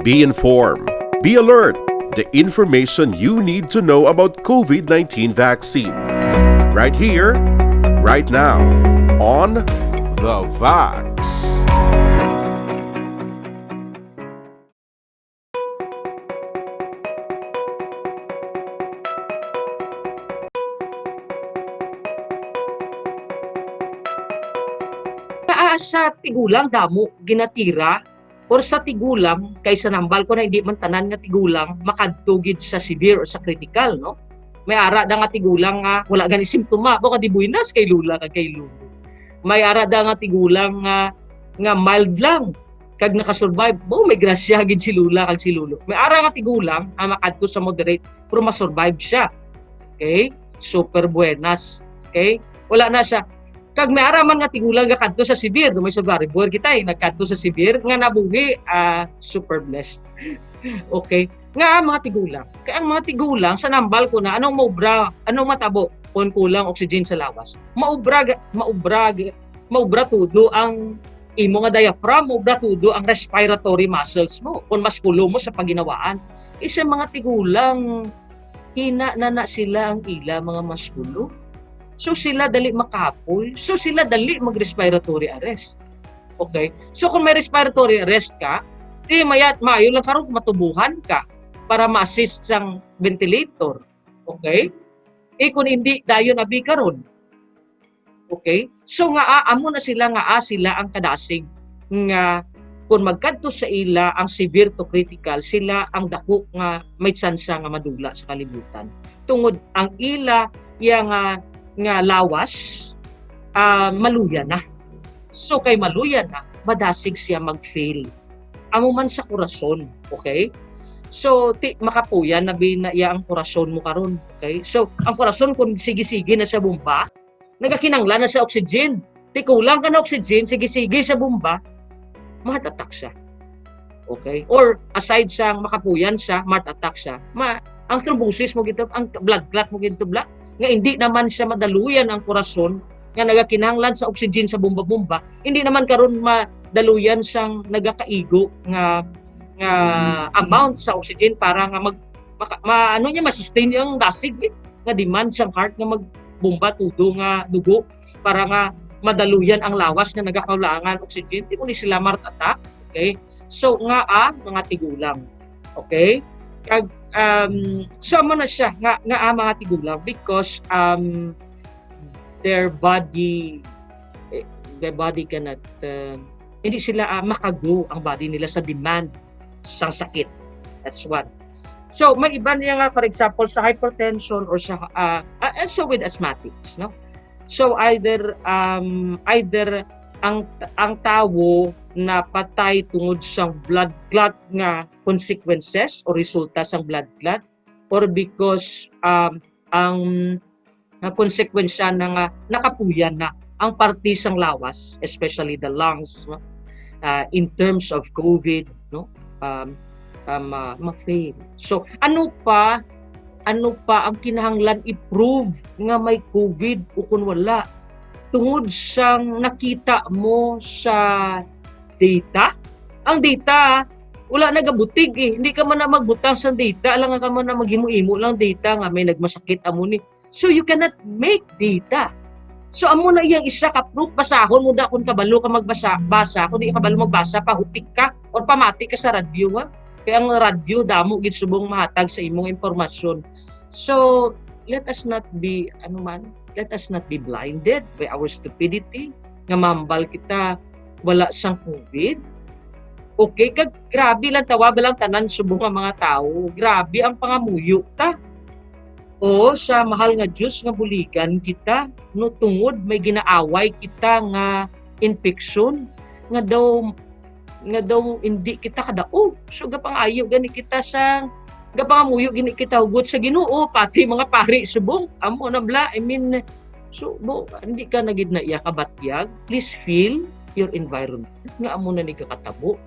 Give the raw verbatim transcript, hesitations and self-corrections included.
Be informed. Be alert. The information you need to know about COVID nineteen vaccine. Right here, right now, on The Vax. Naa sa tigulang damo ginatira, or sa tigulang, kay sa nambal ko na hindi man tanan nga tigulang makadto gid sa severe or sa critical, no? May ara da nga tigulang nga wala gani simptoma, baka di buenas kay lula kag kay lolo. May ara da nga tigulang nga nga mild lang kag nakasurvive, bo, may grasya gid si lula kag si lolo. May ara nga tigulang nga makadto sa moderate pero masurvive siya. Okay? Super buenas. Okay? Wala na siya. Kag may ara man nga tigulang nga kadto sa severe, may survivor kita eh, nagkadto sa severe nga nabuhi, ah, super blessed. Okay? Nga mga tigulang. Kaya ang mga tigulang, sa nambal ko na, anong maubra, anong matabo kung kulang oxygen sa lawas? Maubra, maubra, maubra tudo ang imo nga diaphragm, maubra tudo ang respiratory muscles mo kung mas kulo mo sa paginawaan. Isa mga tigulang, hina na na sila ang ila mga muskulo. So sila dali makapoy. So sila dali mag-respiratory arrest. Okay? So kung may respiratory arrest ka, di mayat maayo lang karon matubuhan ka para ma-assist sang ventilator. Okay? Eh kung hindi, dayon abi karon. Okay? So nga ah, amo na sila nga ah, sila ang kadasig nga kung magkadto sa ila ang severe to critical, sila ang dako nga may tsansa nga madula sa kalibutan. Tungod ang ila iya nga nga lawas ah, maluya na. So kay maluya na, madasig siya mag-fail. Amo man sa kurason, okay? So ti makapuyan na bi na iya ang kurason mo karon, okay? So ang kurason kung sige-sige na sa bomba, nagakinanglan na sa oxygen. Ti kulang ka na oxygen, sige-sige sa bomba, ma-heart attack siya. Okay? Or aside sa makapuyan siya, ma-heart attack siya, ma ang thrombosis mo gito, ang blood clot mo gito, blood, nga hindi naman siya madaluyan ang kurason nga nagakinahanglan sa oxygen sa bomba-bomba, hindi naman karon madaluyan sang nagakaigo nga nga amount sa oxygen para nga mag maka, ma, ano niya, ma-sustain yung dasig eh, nga demand sang heart nga magbomba tudo nga dugo para nga madaluyan ang lawas nga nagakaulangan oxygen, di mo ni sila ma-heart attack. Okay? So nga ah, mga tigulang. Okay? Kag um, so mo na siya nga nga ah, mga tigulang because um, their body eh, their body cannot uh, hindi sila uh, makago ang body nila sa demand sang sakit. That's one. So may iba niya nga for example sa hypertension or sa uh, uh, and so with asthmatics, no? So either um either ang ang tawo napatay tungod sa blood clot nga consequences o resulta sang blood clot or because um, ang nga konsekwensya na nga nakapuyan na ang parte sang lawas, especially the lungs, no? Uh, in terms of COVID, no? Um, um, uh, ma-fail. So, ano pa ano pa ang kinahanglan i-prove nga may COVID o kung wala? Tungod sang nakita mo sa data? Ang data, wala nagabutig eh. Hindi ka man na magbutang sa data, lang ka man na maghimo-imo lang data nga may nagmasakit amo ni. So you cannot make data. So amo na iyang isa ka proof, basahon mo da kung kabalo ka magbasa, basa, kung di ka kabalo magbasa, pahutik ka or pamati ka sa radyo ha. Kaya ang radyo damo gid subong mahatag sa imong impormasyon. So let us not be ano man, let us not be blinded by our stupidity nga mambal kita wala sang COVID. Okay, kag grabe lang tawa ba lang tanan subong ang mga tawo. Grabe ang pangamuyo ta. O sa mahal nga Dios nga buligan kita no tungod may ginaaway kita nga infection nga daw nga daw hindi kita kadaog. So gapangayo gani kita sa gapangamuyo gani kita hugot sa Ginoo pati mga pari subong amo na bla. I mean so bo, hindi ka na gid na iya kabatyag. Please feel your environment nga amo na ni kakatabo.